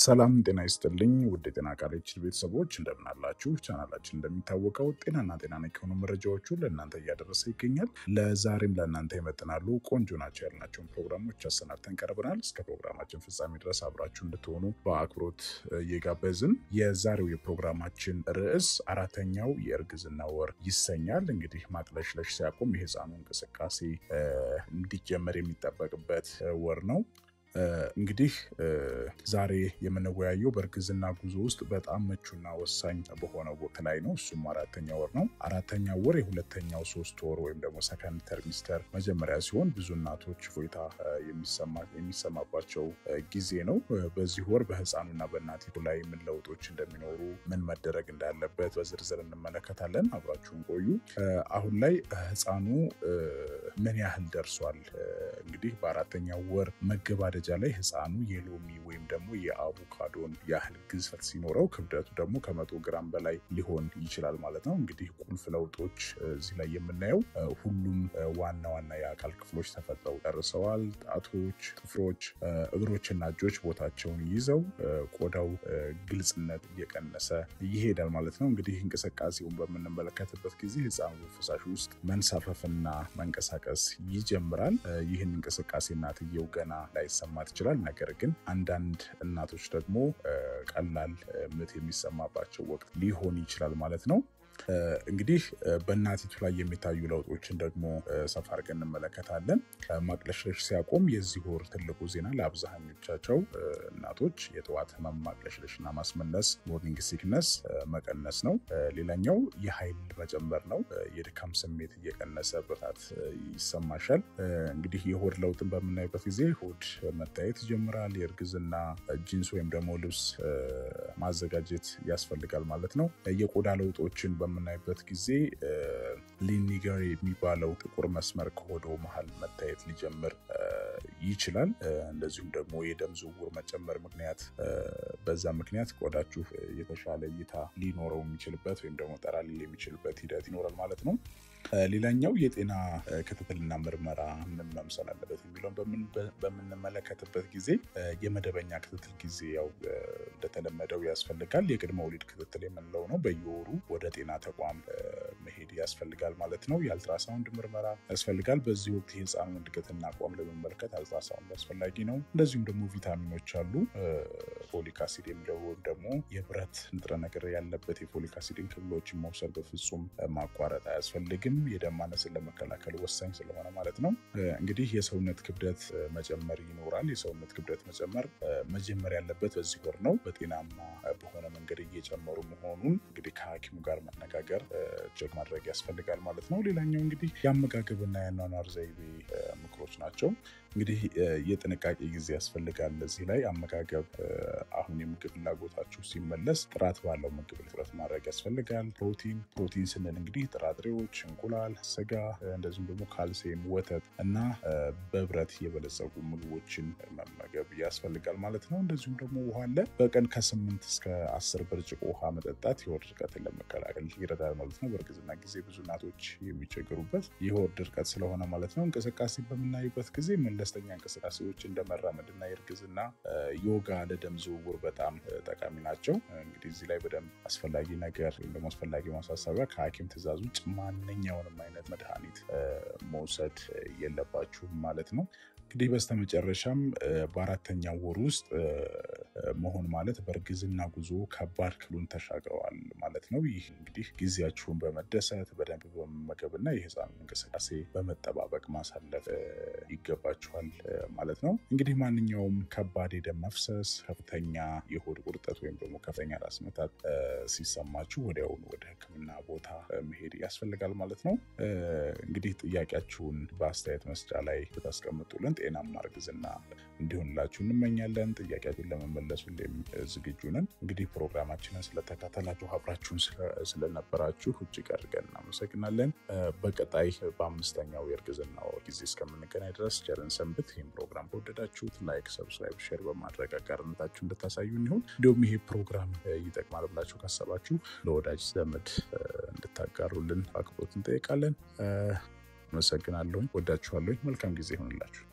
ሰላም ጤና ይስጥልኝ ውድ የጤና ቃል ቤተሰቦች እንደምን አላችሁ? ቻናላችን እንደሚታወቀው ጤናና ጤና ነክ የሆኑ መረጃዎችን ለእናንተ እያደረሰ ይገኛል። ለዛሬም ለእናንተ ይመጥናሉ ቆንጆ ናቸው ያልናቸውን ፕሮግራሞች አሰናድተን ቀርበናል። እስከ ፕሮግራማችን ፍጻሜ ድረስ አብራችሁ እንድትሆኑ በአክብሮት እየጋበዝን የዛሬው የፕሮግራማችን ርዕስ አራተኛው የእርግዝና ወር ይሰኛል። እንግዲህ ማቅለሽለሽ ሲያቆም የህፃኑ እንቅስቃሴ እንዲጀመር የሚጠበቅበት ወር ነው። እንግዲህ ዛሬ የምንወያየው በእርግዝና ጉዞ ውስጥ በጣም ምቹና ወሳኝ በሆነው ወቅት ላይ ነው። እሱም አራተኛው ወር ነው። አራተኛው ወር የሁለተኛው 3 ወር ወይም ደግሞ second trimester መጀመሪያ ሲሆን ብዙ እናቶች እፎይታ የሚሰማባቸው ጊዜ ነው። በዚህ ወር በህፃኑና በእናቲቱ ላይ ምን ለውጦች እንደሚኖሩ፣ ምን መደረግ እንዳለበት በዝርዝር እንመለከታለን። አብራችሁን ቆዩ። አሁን ላይ ህፃኑ ምን ያህል ደርሷል? እንግዲህ በአራተኛው ወር መገባደጃ ላይ ህፃኑ የሎሚ ወይም ደግሞ የአቮካዶን ያህል ግዝፈት ሲኖረው ክብደቱ ደግሞ ከ100 ግራም በላይ ሊሆን ይችላል ማለት ነው። እንግዲህ ቁልፍ ለውጦች እዚህ ላይ የምናየው ሁሉም ዋና ዋና የአካል ክፍሎች ተፈጥረው ጨርሰዋል። ጣቶች፣ ጥፍሮች፣ እግሮችና እጆች ቦታቸውን ይዘው ቆዳው ግልጽነት እየቀነሰ ይሄዳል ማለት ነው። እንግዲህ እንቅስቃሴውን በምንመለከትበት ጊዜ ህፃኑ በፈሳሽ ውስጥ መንሳፈፍና መንቀሳቀስ ይጀምራል። ይህን እንቅስቃሴ እናትየው ገና ላይሰማ ይችላል። ነገር ግን አንዳንድ እናቶች ደግሞ ቀላል ምት የሚሰማባቸው ወቅት ሊሆን ይችላል ማለት ነው። እንግዲህ በእናቲቱ ላይ የሚታዩ ለውጦችን ደግሞ ሰፋ አድርገን እንመለከታለን። ማቅለሽለሽ ሲያቆም የዚህ ወር ትልቁ ዜና ለአብዛኞቻቸው እናቶች የጠዋት ህመም፣ ማቅለሽለሽና ማስመለስ morning sickness መቀነስ ነው። ሌላኛው የኃይል መጨመር ነው። የድካም ስሜት እየቀነሰ ብርታት ይሰማሻል። እንግዲህ የሆድ ለውጥን በምናይበት ጊዜ ሆድ መታየት ይጀምራል። የእርግዝና ጂንስ ወይም ደግሞ ልብስ ማዘጋጀት ያስፈልጋል ማለት ነው። የቆዳ ለውጦችን በምናይበት ጊዜ ሊኒገር የሚባለው ጥቁር መስመር ከሆዶ መሃል መታየት ሊጀምር ይችላል። እንደዚሁም ደግሞ የደም ዝውውር መጨመር ምክንያት በዛ ምክንያት ቆዳችሁ የተሻለ እይታ ሊኖረው የሚችልበት ወይም ደግሞ ጠራ ሊል የሚችልበት ሂደት ይኖራል ማለት ነው። ሌላኛው የጤና ክትትልና ምርመራ ምን መምሰል አለበት የሚለውን በምንመለከትበት ጊዜ የመደበኛ ክትትል ጊዜ ያው እንደተለመደው ያስፈልጋል። የቅድመ ወሊድ ክትትል የምንለው ነው። በየወሩ ወደ ጤና ተቋም መሄድ ያስፈልጋል ማለት ነው። የአልትራሳውንድ ምርመራ ያስፈልጋል። በዚህ ወቅት የህፃኑን እድገትና አቋም ለመመልከት አልትራሳውንድ አስፈላጊ ነው። እንደዚሁም ደግሞ ቪታሚኖች አሉ። folic acid የሚለው ወይም ደግሞ የብረት ንጥረ ነገር ያለበት የ folic acid እንክብሎችን መውሰድ በፍጹም ማቋረጥ አያስፈልግም። የደም ማነስን ለመከላከል ወሳኝ ስለሆነ ማለት ነው። እንግዲህ የሰውነት ክብደት መጨመር ይኖራል። የሰውነት ክብደት መጨመር መጀመር ያለበት በዚህ ወር ነው። በጤናማ በሆነ መንገድ እየጨመሩ መሆኑን እንግዲህ ከሐኪሙ ጋር መነጋገር check ማድረግ ያስፈልጋል ማለት ነው። ሌላኛው እንግዲህ የአመጋገብና የአኗኗር ዘይቤ ምክሮች ናቸው። እንግዲህ የጥንቃቄ ጊዜ ያስፈልጋል። እዚህ ላይ አመጋገብ አሁን የምግብ ፍላጎታችሁ ሲመለስ ጥራት ባለው ምግብ ትኩረት ማድረግ ያስፈልጋል። ፕሮቲን ስንል እንግዲህ ጥራጥሬዎች፣ እንቁላል፣ ስጋ፣ እንደዚሁም ደግሞ ካልሲየም፣ ወተት እና በብረት የበለጸጉ ምግቦችን መመገብ ያስፈልጋል ማለት ነው። እንደዚሁም ደግሞ ውሃ አለ። በቀን ከ8 እስከ 10 ብርጭቆ ውሃ መጠጣት የሆድ ድርቀትን ለመከላከል ይረዳል ማለት ነው። በእርግዝና ጊዜ ብዙ እናቶች የሚቸገሩበት የሆድ ድርቀት ስለሆነ ማለት ነው። እንቅስቃሴ በምናይበት ጊዜ መለስተኛ እንቅስቃሴዎች እንደ መራመድና የእርግዝና ዮጋ ለደም ዝውውር በጣም ጠቃሚ ናቸው። እንግዲህ እዚህ ላይ በደንብ አስፈላጊ ነገር ወይም ደግሞ አስፈላጊ ማሳሰቢያ ከሐኪም ትዕዛዝ ውጭ ማንኛውንም አይነት መድኃኒት መውሰድ የለባችሁም ማለት ነው። እንግዲህ በስተመጨረሻም በአራተኛው ወር ውስጥ መሆን ማለት በእርግዝና ጉዞ ከባድ ክፍሉን ተሻግረዋል ማለት ነው። ይህ እንግዲህ ጊዜያችሁን በመደሰት በደንብ በመመገብና የህፃኑን እንቅስቃሴ በመጠባበቅ ማሳለፍ ይገባችኋል ማለት ነው። እንግዲህ ማንኛውም ከባድ የደም መፍሰስ፣ ከፍተኛ የሆድ ቁርጠት ወይም ደግሞ ከፍተኛ ራስ ምታት ሲሰማችሁ ወዲያውኑ ወደ ሕክምና ቦታ መሄድ ያስፈልጋል ማለት ነው። እንግዲህ ጥያቄያችሁን በአስተያየት መስጫ ላይ ብታስቀምጡልን ጤናማ እርግዝና እንዲሆንላችሁ እንመኛለን። ጥያቄያችሁን ለመመለስ ሁሌም ዝግጁ ነን። እንግዲህ ፕሮግራማችንን ስለተከታተላችሁ አብራችሁን ስለነበራችሁ እጅግ አድርገን እናመሰግናለን። በቀጣይ በአምስተኛው የእርግዝና ወር ጊዜ እስከምንገናኝ ድረስ ቸር እንሰንብት። ይህን ፕሮግራም ከወደዳችሁት like፣ subscribe፣ share በማድረግ አጋርነታችሁ እንድታሳዩን ይሁን። እንዲሁም ይሄ ፕሮግራም ይጠቅማል ብላችሁ ካሰባችሁ ለወዳጅ ዘመድ እንድታጋሩልን አክብሮት እንጠይቃለን። አመሰግናለሁኝ። ወዳችኋለሁኝ። መልካም ጊዜ ይሆንላችሁ።